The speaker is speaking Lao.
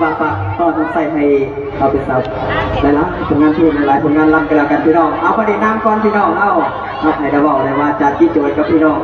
ຝາກ ຝາກຕ້ອນໃສ່ໃຫ້ເອົາເປັນສາວຫຼາຍໆຜົນງານເພງ ຫຼາຍໆຜົນງານລຳກັນແລ້ວກັນພີ່ນ້ອງ. ເອົາ ບັດນີ້ນຳກ່ອນພີ່ນ້ອງເຮົາ ເຮົາໃຫ້ໄດ້ເວົ້າໄດ້ວ່າຈາຈິດໂຈຍກັບພີ່ນ້ອງ.